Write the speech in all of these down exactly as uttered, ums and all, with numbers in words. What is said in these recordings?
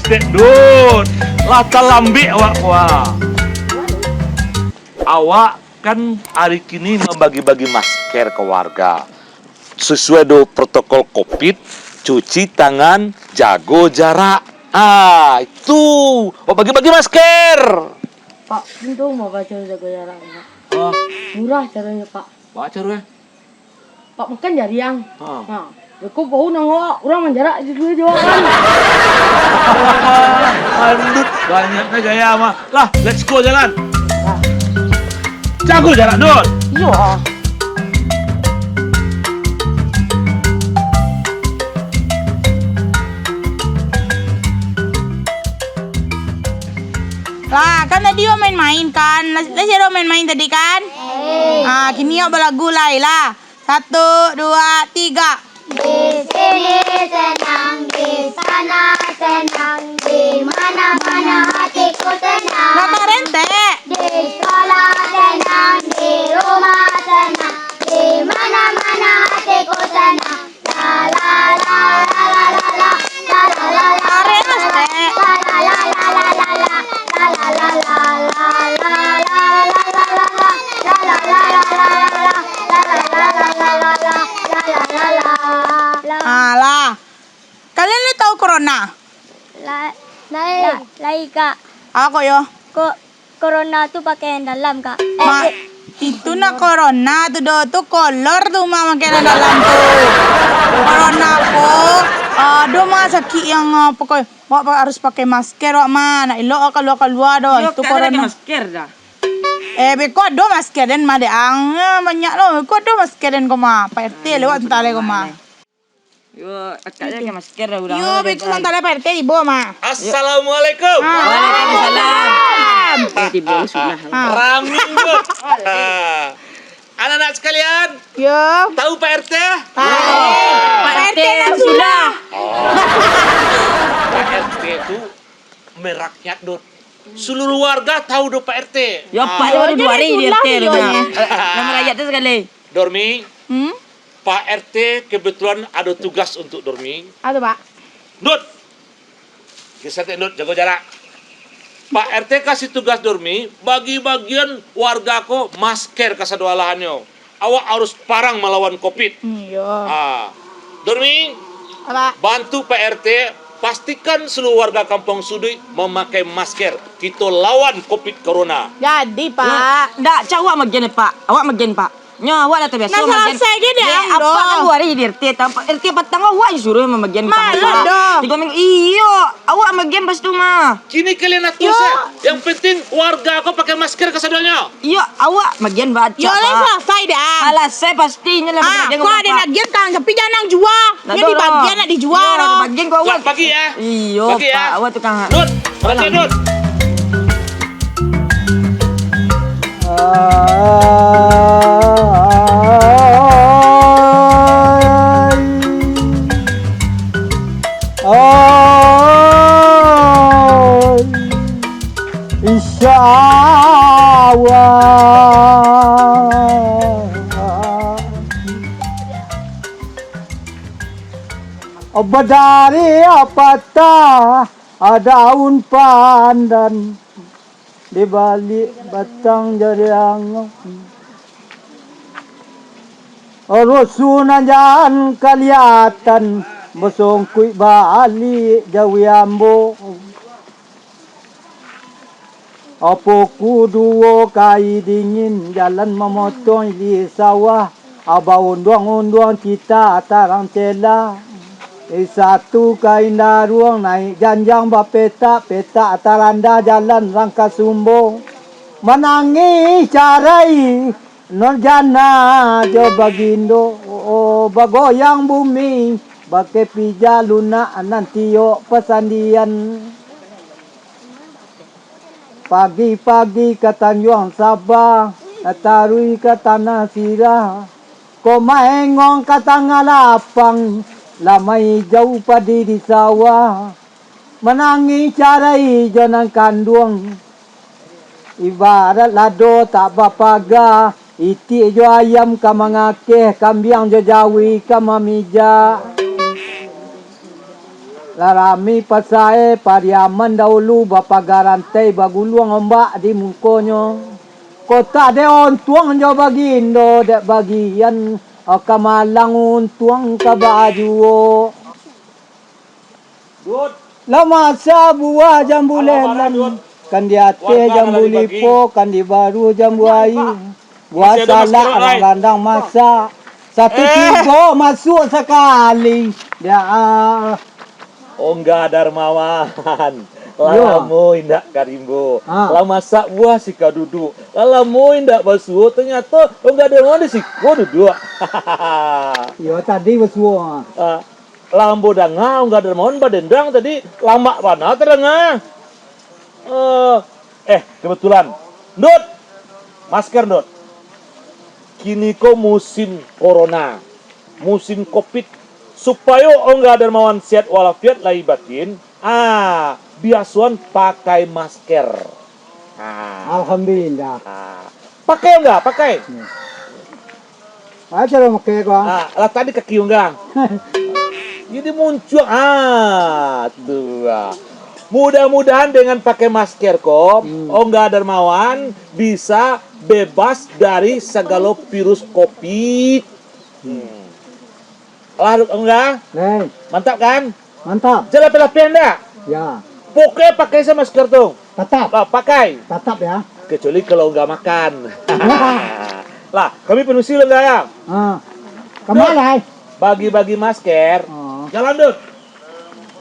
Tek Dun, lah talambek awak ko, ah. Awak kan ari kini mambagi-bagi masker ka warga. Sasuai do protokol covid, cuci tangan, jago jarak. Ah, itu. Awak bagi-bagi masker. Pak, untuang ma caro jago jarak, Pak? Ah. Murah caronyo, Pak. Baa caro, eh? Pak makan jariang. Ha. Ha. Beko baru nang awak, urang manjarak di duo jo kan. Andut, banyaknyo gaya mah. Lah, let's go jalan. Ha. Jago jarak, Dun. Iyo. Lah, kan tadi awak main-main kan. Lah, lah sia awak main-main tadi kan? Ah, kini awak balagu lai lah. Satu, dua, tiga. Di sini tenang, di sana tenang, di mana-mana hatiku tenang. Nah, Pak R T. Di sekolah tenang, di rumah tenang, di mana-mana hatiku tenang. La, la, la. Pak R T. Alah. Kalian ni tahu corona? La-, lai, la-, lai, Kak. Apo yo? Ko-, corona tu pakai nan dalam, Kak. Eh, Ma-, eh. Itu nak corona tu doh, tu kolor tu mah pakai nan dalam tu. Corona ko, aduh mah sakik yang, ah, pokok, awak pa-, harus pakai masker, wak mah. Nak elok kalua-kalua doh. Yo, itu Kak, ada corona. Pakai masker dah. Eh, beko ado masker den mah, dek ang. Ah, banyak lo. Beko ado masker den ko mah. Pak R T lewat, entah lai ko mah. Yo, akak jan pakai masker lah, urang. Yo, beko mantah Pak R T tibo mah. Assalamualaikum. Waalaikumsalam. Eh, tibo sudah. Ah. Rami tu. Anak-anak sekalian, yo. Tahu Pak R T? Tahu. Pak R T nan sudah. Oh. Pak R T tu merakyat, Dot. Seluruh warga tahu do Pak R T. Yo, Pak, yo, dua hari di R T tu, nah. Nan merakyat tu sekali. Dormi, hmm? Pak R T kebetulan ado tugas untuk Dormi. Apo tu, Pak? Dot! Geser tek, Dot, jago jarak. Pak R T kasih tugas Dormi, bagi-bagian warga ko masker kasadoalahannyo. Awak harus parang malawan covid. Hmm, iyo. Ha. Dormi, apo? Bantu Pak R T, pastikan seluruh warga Kampung Suduik mamakai masker. Kito lawan covid corona. Jadi, Pak. Ndak, cak awak magian, Pak. Awak magian, Pak. Nyo, awak lah tabiaso magian. Nah, salasai je deh, Ang, apak kan dua hari jadi R T, tanpa R T patang awak je suruh mambagian. Malu doh. Tigo minggu. Iyo, awak magian pas tu mah. Kini kalian atur se. Yang penting warga ko pakai masker kasadonyo. Iyo, awak magian bacak, Pak. Yo, lah salasai dah. Salasai pasti inyo lah. Ah, magian ko ado nak gian, tapi jan jua. Nyo dibagian, nak dijua doh. Bagian ko awak. Bagi yo. Iyo, Pak. Awak tukang. Dut, bagi Dut. Ai. Ai. Insya Allah. Badari patah daun pandan. Di balik batang jariang. Rusun nan jan kaliatan, basongkuik balik jawi ambo. Apo ku duo kai dingin, jalan mamotong di sawah. Baunduang-unduang cita tarang cela. Satu kain daruang naik janjang bapetak-petak, taranda jalan rangka sumbo. Manangih carai nurjana jo bagindo, bagoyang bumi, bakeh pija lunak nan tiok pasandian. Pagi-pagi ka Tanjuang Sabah, taruih ka Tanah Sirah, ko maengong ka Tangah Lapang, lah maijau padi di sawah, manangih carai jo nan kanduang. Ibarat lado tak bapaga, itik jo ayam ka mangakeh, kambiang jo jawi ka mamijak. Lah rami pasae Pariaman dahulu, bapagarantai baguluang ombak di mukonyo. Kotak dek ontuang jo bagindo, dek bagian ka malang untuang ka bajuo. Lah masak buah jambu lelan, kan di ateh jambu lipo, kan di baruah jambu aia. Buah salak, randang masak. Satu tigo masuak sakali. Ya. Ongga Darmawan, lah lamo indak ka rimbo. Lah masak buah siko duduak. Lah lamo indak basuo, tanyato Ongga Darmawan di siko duduak. Iyo, tadi basuo. Lah ambo danga, Ongga Darmawan badendang tadi, lamak bana tadanga. Eh, eh, kebetulan. Ndut! Masker, Ndut. Kini ko musim corona, musim covid. Supayo Ongga Darmawan sehat walafiat lahia batin, ah, biasoan pakai masker. Ah. Alhamdulillah. Ah. Pakai Ongga, pakai. Hmm. Aja lah pakai ko. Ah, lah tadi kaki Ongga. Jadi muncuang. Ah, tu ah. Mudah-mudahan dengan pakai masker ko, hmm, Ongga Darmawan bisa bebas dari sagalo virus covid. Hmm. Lah, Ongga? Neng. Mantap kan? Mantap. Jan lapeh-lapeh ndak? Ya. Pokoknya pakai saja masker tu. Tatap. Lah, pakai. Tatap ya. Kecuali kalau Ongga makan. Lah, kami permisi dulu, Ongga, ya. Ah. Kama lai? Bagi-bagi masker. Oh. Jalan, Dut.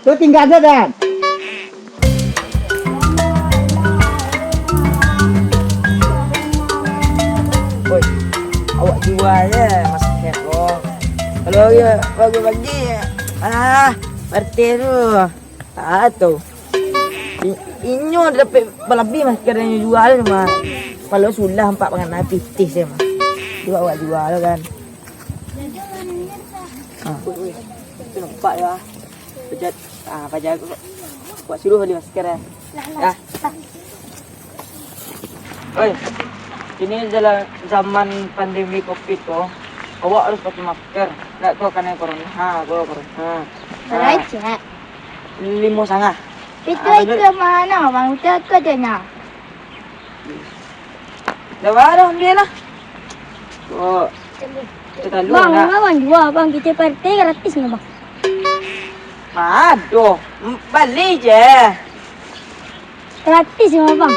Tu tingga aja, Dan. Oi, awak jua je masker ko. Kalau iyo bagi-bagi, ah, partai tu. Ah, tu. I-, inyo dapek balabiah masker nan inyo jua tu mah. Kalau sulah ampak panganai pitih se mah. Jua awak jua lo kan. Ah. Tu nampak yo. Pajak, ah, pajak. Awak suruh bali masker yo. Ah. Oi, kini dalam zaman pandemi covid ko, awak harus pakai masker. Ndak tu kanai corona. Ha, ko corona. Ha. Alai, Cak. Limo sangah. Itu, ah, itu bener. Mano, Bang? Itu aku ado nyo. Dah barang dia lah. Oh, kita talu Bang, nak. Bang, jua, Bang. Kita partai gratis nyo, Bang. Aduh, bali je. Gratis nyo, Bang.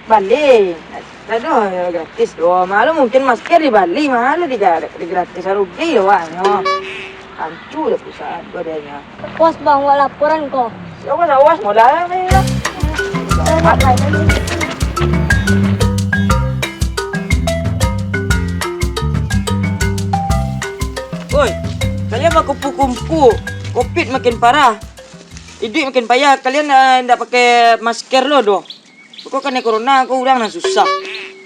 Bali. Aduh, yo gratis doh. Malu mungkin masker dibali, malu diga-, digratis, rugi awaknyo. Ancu dah perusahaan ko dek nyo. Awas, Bang, buat laporan ko. Awas, awas, modal ni lah. Oi, kalian bakumpu-kumpu, covid makin parah. Iduik makin payah, kalian, eh, ndak pakai masker lo doh. Ko kanai corona, ko urang nan susah.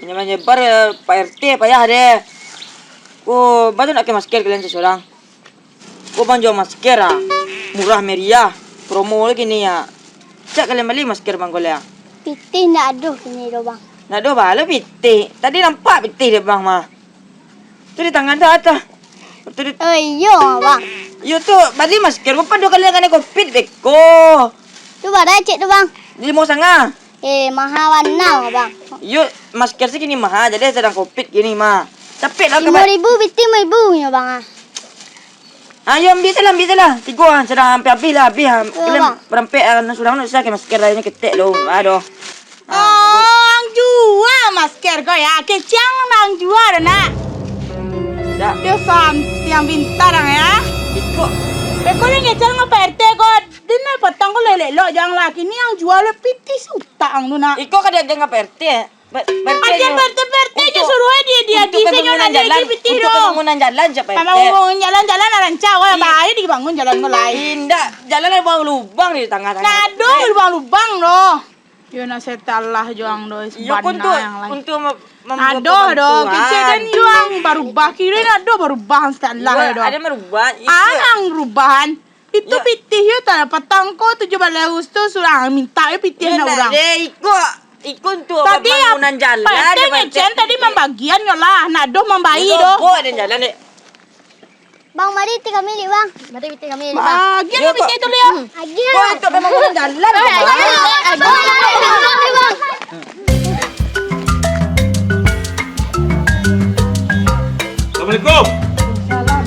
Manyebar-nyebar, eh, Pak R T payah deh. Ko, baa tu ndak pakai masker kalian sasorang. Ko Bang jua masker ah. Murah meriah. Promo lagi ni ah. Cak kalian bali masker Bang ko lai ah. Pitih ndak ado kini doh, Bang. Ndak ado baa lo pitih. Tadi nampak pitih dek Bang mah. Tu di tangan tu atah. Tu di... Oh, iyo, Bang. Iyo tu, bali masker. Ko pado kalian kanai covid beko. Tu bara cek tu, Bang? Limo sangah. Eh, maha bana, Bang. Iyo, masker se kini maha, jadi sadang covid kini mah. Capek lah. Limo ribu, pitih limo ribu nyo, Bang, ah. Ayo, ambiak salah, ambiak salah. Tigo ah, sadang ampia abih lah, abih ah. Iyo, kalian Bang. Barampek ah, nan surang tu susah pakai masker lah, inyo ketek doh. Aduh. Oh, ang jua masker ko ya. Kecek ang jua doh, nak. Dak. Dio santiang pintar ang ya. Iko. Beko ni kecek ang Pak R T ko. Dina patang ko lelek lo jang lah. Kini ang jua lo pitih se utak ang tu, nak. Iko ka diagiah ka Pak R T. Ba-, Pak R T agiah nyo Pak R T, Pak R T nyo suruah dia, dia untuak pambangunan jalan, untuak pambangunan jalan, Pak R T. Pambangunan jalan, jalan lah rancak, wah, bae dibangun jalan ko lai. Indak, jalan lah lubang-lubang di tangah-tangah. Nah, ado lubang-lubang doh. Yo, nak setan lah juang doh, iyo, sabana untuak, yang lain. Untuak ma-, mambuek pambangunan. Ado doh, kecek dan juang barubah, kiro ado barubah, setan lah doh. Ado barubah, iko. Arang rubahan. Itu pitih yo, tanggal patang ko, tujuh baleh Agustus, surang minta yo pitih nak urang. Deh, iko, iko untuak pambangunan jalan. Tadi Pak R T ngecen tadi mambagian yo lah, nak doh mambai doh. Iko, iko ado jalan, dek. Bang, mari pitih kami liak, Bang. Mari pitih kami liak, Bang. Agiah lah pitih tu, Lio. Agiah. Kau itu memang jalan-jalan, Bang. Agiah, Bang. Assalamualaikum. Salam.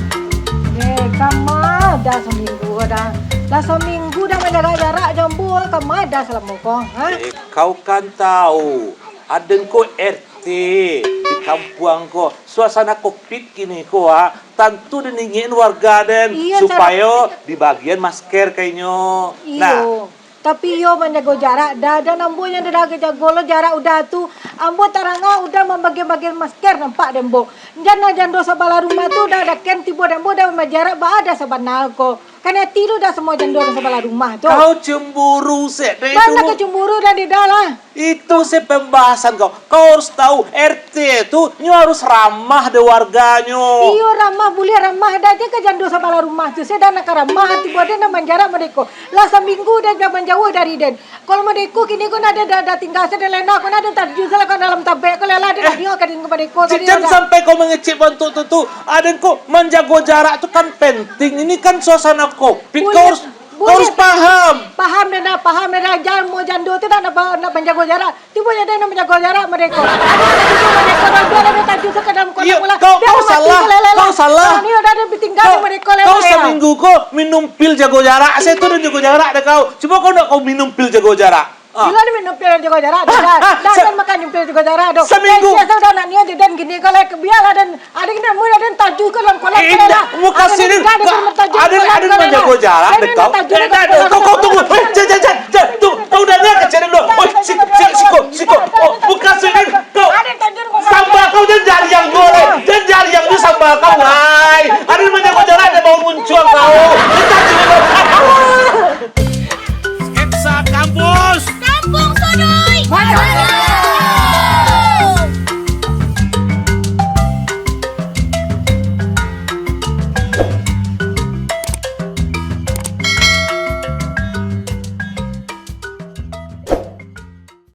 Eh, kama dah saminggu dah. Lah saminggu dah manjaga jarak jo ambo, kama dah salamo ko, ha? Eh, kau kan tahu, aden ko R T di kampuang ko. Suasana covid kini ko, ah, tantu den ingin warga den, iyo, supayo dibagian masker ka inyo. Iyo. Nah. Tapi iyo manjago jarak, dah, dah ambo nan dah jago lo jarak udah tu. Ambo taranga udah mambagian-bagian masker nampak dek ambo. Jan jando sabalah rumah tu dah, dah ken tibo dek ambo dah bajarak baa dah sabana ko. Kan ati lu dah semua jando sabalah rumah tu. Kau cemburu, Sek, dari dulu. Banyak kecemburu dah di dah lah. Itu se pembahasan kau. Kau harus tahu, R T tu nyo harus ramah dek warganyo. Iyo, ramah, buliah ramah dah, jan ka jando sabalah rumah tu. Se dah nak ka ramah, tibo den dah manjarak mode ko. Lah saminggu dah, dah manjauah dari den. Kalau mode ko kini ko nak den dah, dah tingga se den lena ko nak den tajun se lah ka dalam tabek ko lah, lah den dah tingga ka den ko mode ko tadi dah. Jan sampai kau mangecek bantuak tu, tu. Aden ko manjago jarak tu kan penting. Ini kan suasana covid. Kau harus Kau harus paham. Paham den dah, paham den dah. Jan mo jando tu dah nak, nak manjago jarak. Tibo jan den nak manjago jarak mode ko. Ado tibo mode ko, dah biar den tajun se ka dalam kolam. Iyo, kau salah. Kau salah. Ni udah den ditinggal mode ko. Kau saminggu ko minum pil jago jarak. Saya tu dah jago jarak dah kau. Cuma kau nak kau minum pil jago jarak. Ah. Bilo ni minum pil jago jarak, dah, dah, dah, dah makan pil jago jarak tu. Saminggu. Eh, biaso dah nak niat je, den kini kalau bialah den, aden nak mula den tajun ka dalam kolam. Eh, indak, muka sini, aden, aden manjago jarak dek kau. Eh, dah, dah, kau, kau tunggu. Eh, cek, cek, cek, cek, tu, kau dah niat ka cari dulu. Oi, siko, siko, siko, siko. Oh, muka sini, kau. Sambal kau jan jariang dulu, eh. Jan jariang dulu sambal kau, wai. Aden manjago jarak, aden bau muncuang kau. Jan jariang dulu. Sketsa Kampus. Kampung Sodoi.